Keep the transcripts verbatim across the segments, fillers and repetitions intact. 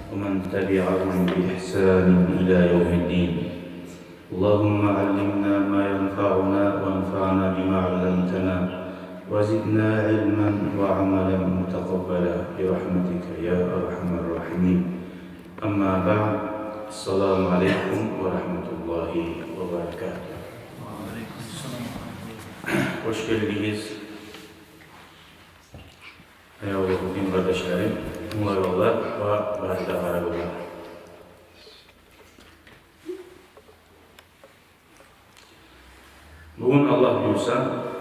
ومن تبعهم بإحسان إلى يوم الدين. اللهم علمنا ما ينفعنا وانفعنا بما علمتنا وزدنا علما وعملا متقبلا برحمتك يا أرحم الراحمين. أما بعد، السلام عليكم ورحمة الله وبركاته. Хош гелдигиз, аявлу дин къардашларым, тынглайгъанлар ва бары да къарагъанлар. Бугюн, Аллагь буюрса,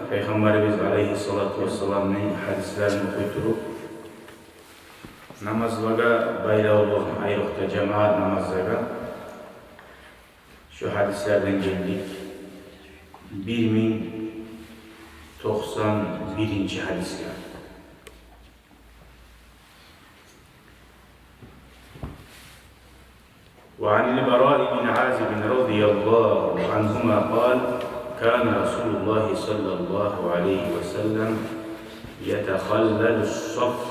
Пайхаммарыбыз алайгьиссалату вассаламны гьадислерин охуй туруп, намазлагъа байлавлу, айрокъда жамаат намазлагъа, шо гьадислерден гелдик бир минг токъсан биринчи гьадисге. وعن البراء بن عازب رضي الله عنهما قال: كان رسول الله صلى الله عليه وسلم يتخلل الصف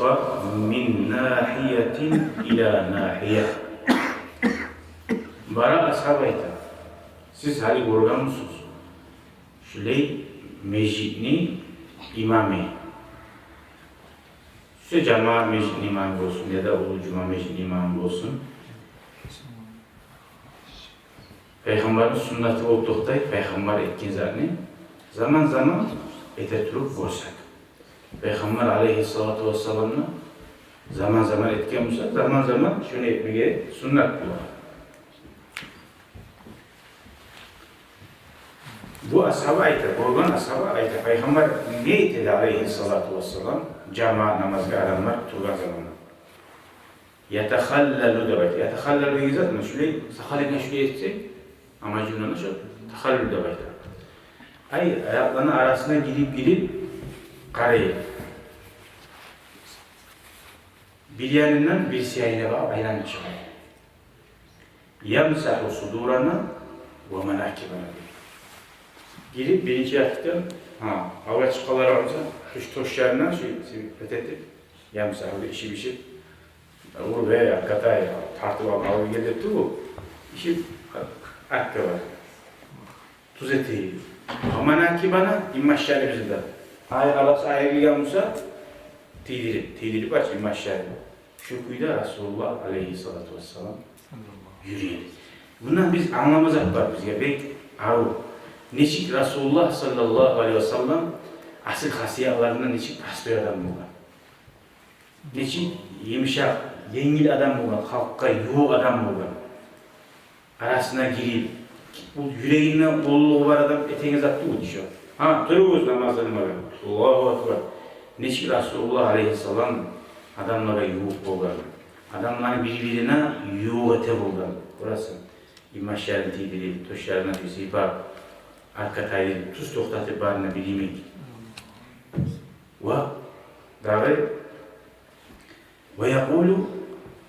من ناحية إلى ناحية. Бара асгьаб айта: сиз гьали гёргенмисиз шулай межитни имамы, шо жамаат межитни имамы болсун яда уллу жума межитни имамы болсун, Пайхаммарны суннаты болуп токътай, Пайхаммар этген затны заман-заман эте туруп гёрсек. Пайхаммар алайгьиссалату вассаламны заман-заман этген буса, заман-заман шону этмеге суннат бола. Бу асгьаб айта, гёрген асгьаб айта, Пайхаммар не этеди алайгьиссалату вассалам жамаат намазгъа адамлар тургъан заманда? Ятахаллалу деп айта. Ятахаллалу деген зат, муна шулай, сакъалын шулай этсе, амма жумланы шо тахаллул деп айта. Ай, аякъланы арасына гирип-гирип къарай. Бир янындан бирси янына багъып айланып чыгъа. Ямсагьу судурана ва манакибана деп. Гирип биринчи якъдан, гьа, авлакъ чыкъгъанлар болса, шо тёшлеринден шо, шо этип, ямсагьу деп ишип-ишип, ур ве аркъатай, тартып алып, алып гел деп тюгюл, ишип, аркъа бар. Тюз этейик. Ва манакибана, инбашларыбызны да. Ай, арасы айрылгъан буса, тийдирип, тийдирип ач инбашларын. Шу кюйде Расулуллагь алайгьиссалату вассалам юрюй эди. Мундан биз англамагъа зат бар бизге бек арив. Нечик Расулуллагь саллаллагьу алайгьи васаллам асил хасиятларындан нечик простой адам болгъан. Нечик йымышакъ, енгил адам болгъан, халкъгъа ювукъ адам болгъан. Арасына гирип, бу юрегинде уллулугъу бар адам этеген зат тюгюл шу. Гьа, туругъуз намаз къылмагъа. Аллагьу акбар. Нечик Расулуллагь алайгьиссалам адамлагъа ювукъ болгъан. Адамланы бир-бирине ювукъ эте болгъан. Гёресен, инбашларын тийдирип, тёшлерин сыйпап, аркъа тайдырып, тюз токътатып, барына бир йимик. Ва дагъы, ва якъулу,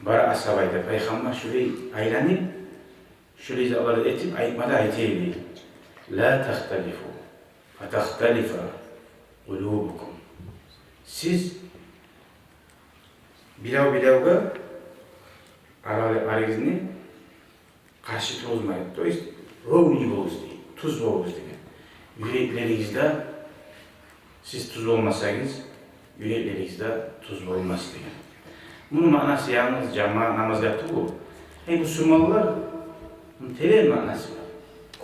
бара асгьаб айта, Пайхаммар шулай айланып, шулай затлар этип, айтма да айта эди. Ла тахталифу, фатахталифа къулубукум. Сиз бирев-биревге арагъы-, арагъызны къаршы тургъузмайын. То есть, ровный болугъуз дей, тюз болугъуз деген. Юреклеригизде сиз тюз болмасагъыз, юреклеригиз де тюз болмас деген. Муну маънасы янгыз жамаат намазгъа тюгюл. Эй, бусурманлар, муну терен маънасы бар.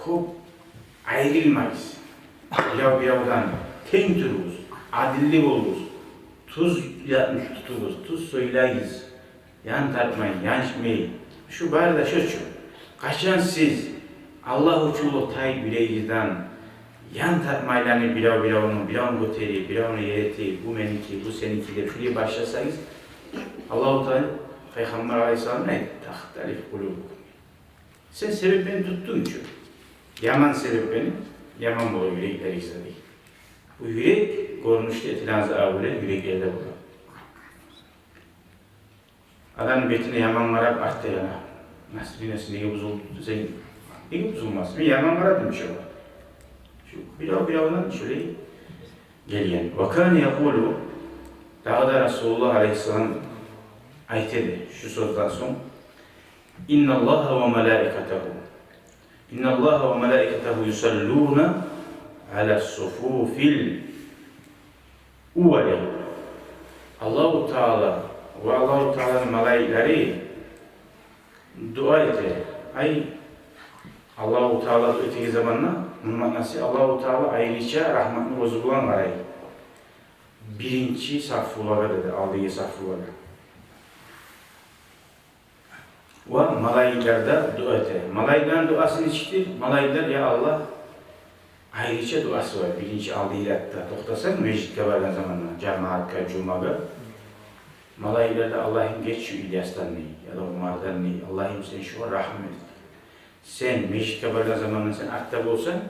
Кёп айрылмагъыз. Бирев-биревден тенг туругъуз, адилли болугъуз, тюз затны тутугъуз, тюз сёйлегиз. Ян тартмай, ян ичмей. Шу бары да шо учун. Къачан сиз Аллагь учунлукъ тайып юрегигизден, ян тартмайланып, бирев-биревню, биревню гётерип, биревню еритип, бу меники, бу сеники деп шулай башласагъыз, Аллагьу Таала, Пайхаммар алайгьиссалам айта, тахталиф къулубукум. Сен себепни тутдунг чу. Яман себепни, яман бола юреклеригиз де дей. Бу юрек гёрюнюшде этилеген зат аввал юреклерде бола. Адамны бетине яман къарап, артда яна. Настроениеси неге бузулду десенг, неге бузулмасын? Мен яман къарадым чы огъар. Шу бирев-биревден шулай гелген. Ва кана якъулу, дагъы да Расулуллагь алайгьиссалам айта эди шу сёзден сонг, إن الله وملائكته، إن الله وملائكته يصلون على الصفوف الأول. Аллагьу Таала ва Аллагьу Тааланы малайиклери дуа эте. Ай, Аллагьу Таала дуа этеген заманда, муну маънасы, Аллагьу Таала айрыча рагьматны гёзю булан къарай биринчи саффулагъа, деди, алдагъы саффулагъа. Ва малайиклер де дуа эте. Малайиклени дуасы нечикдир? Малайиклер, я Аллагь, айрыча дуасы бар. Биринчи алдагъы рядда токътасанг, межитге баргъан заманда, жамаатгъа, жумагъа, малайиклер де: «Аллагьым, геч шу Ильясдан», – дей, я да Умардан, дей. «Аллагьым, сен шугъар рагьму эт». Сен межитге баргъан заманда сен артда болсанг,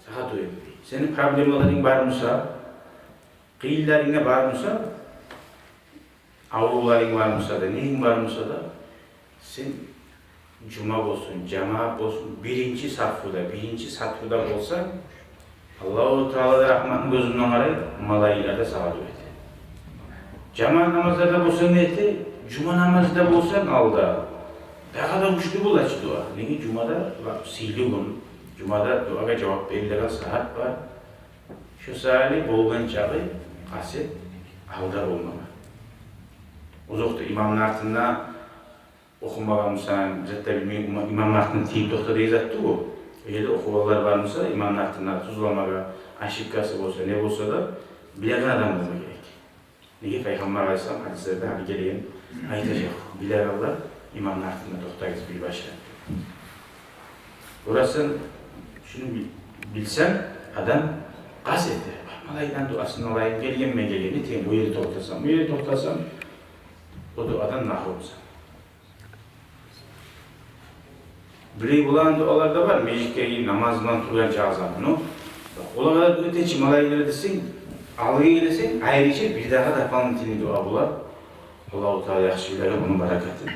сагъа дуа этмей. Сени проблемаларынг бар буса, къыйынларынг бар буса, аврувларынг бар буса да, ненг бар буса да, сен, жума болсун, жамаат болсун, биринчи саффуда, биринчи саффуда болсанг, Аллагьу Таала да рагьматны гёзюнден къарай, малайиклер де сагъа дуа эте. Жамаат намазларда болсанг да эте, жума намазда болсанг алда, дагъы да гючлю бола чы дуа. Неге? Жумада, бакъ, сыйлы гюн. Жумада дуагъа жавап берилеген сагьат бар. Шо саялы болгъан чакъы къаст эт алда болмагъа. Озокъда, имамны артында охумагъан бусанг, зат да билмей, има-, имамны артында тийип токъта деген зат тюгюл бу. Эгер де охугъанлар бар буса, имамны артында тюзлемеге ошибкасы болса, не болса да, билеген адам болма герек. Неге? Пайхаммар алайгьиссалам гьадислерде гьали гелген, айтажакъ: «Билегенлер, имамны артында токътагъыз, бир башлап». Орасын, шуну бил-, билсенг, адам къаст эте. Малайиклени дуасын алайым, гелгенмен, гелген, этейим, бу ерде токътасам, бу ерде токътасам, о дуадан магьрумсан. Бирев булан дуалар да бар, межитге гирип намаз булан тургъан чагъы заман. Но олагъа да дуа этечи малайиклер десенг, алгъа гелесенг, айрыча бир дагъы дополнительный дуа бола. Аллагьу Таала яхшы биле ону баракатын.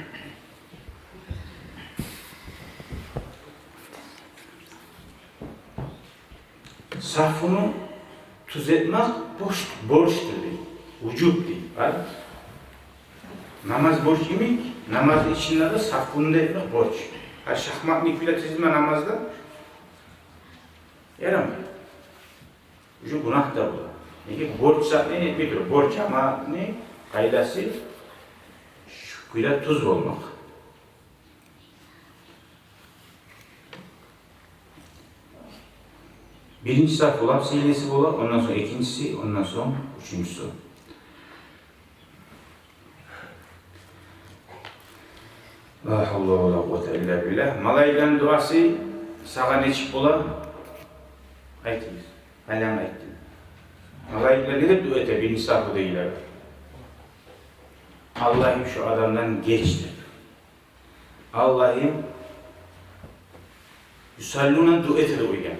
Сафуну тюзетмек борч, борчдур дей, вужуб дей, бар. Намаз борч йимик, намаз ичинде де сафуну да этмек борч. Гьа, шахматный кюйде тизилме намазда ярамай. Уже гюнагь да бола. Неге? Борч затны этмей туруп, борч амалны къайдасы шу кюйде тюз болмакъ. Биринчи саф улап сейлеси бола, ондан сонг экинчиси, ондан сонг уьчюнчюсю. Ла гьавла ва ла къуввата илла биллагь. Малайиклени дуасы сагъа нечик бола? Айтыгъыз. Айланып айтдым. Малайиклер не деп дуа эте биринчи сафудагъылар? «Аллагьым, шу адамдан геч», – деп. «Аллагьым», юсаллуна, дуа эте деп къойгъан.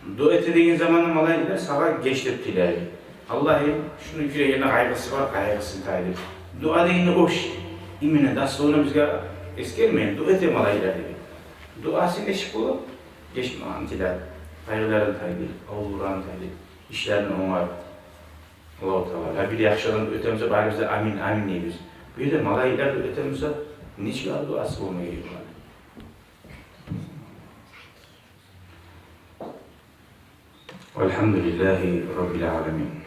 Дуа эте деген заманда малайиклер сагъа геч деп тилей. «Аллагьым, шуну юрегинде къайгъысы бар, къайгъысын тай», – деп. Дуа дегенде ош, именно дословно бизге эсгермейин, дуа эте малайиклер деген. Дуасы нечик болуп? Геч магъа тилей, къайгъыларын тай деп, аврувларын тай деп, ишлерин онгарып. Аллагьу Таала, я бир яхшы адам дуа этемиз, барыбыз да «Амин, амин» дейбиз. Бу ерде малайиклер дуа этемиз, нечик дуасы болма герек оланы? Валгьамдулиллагьи раббил аламин.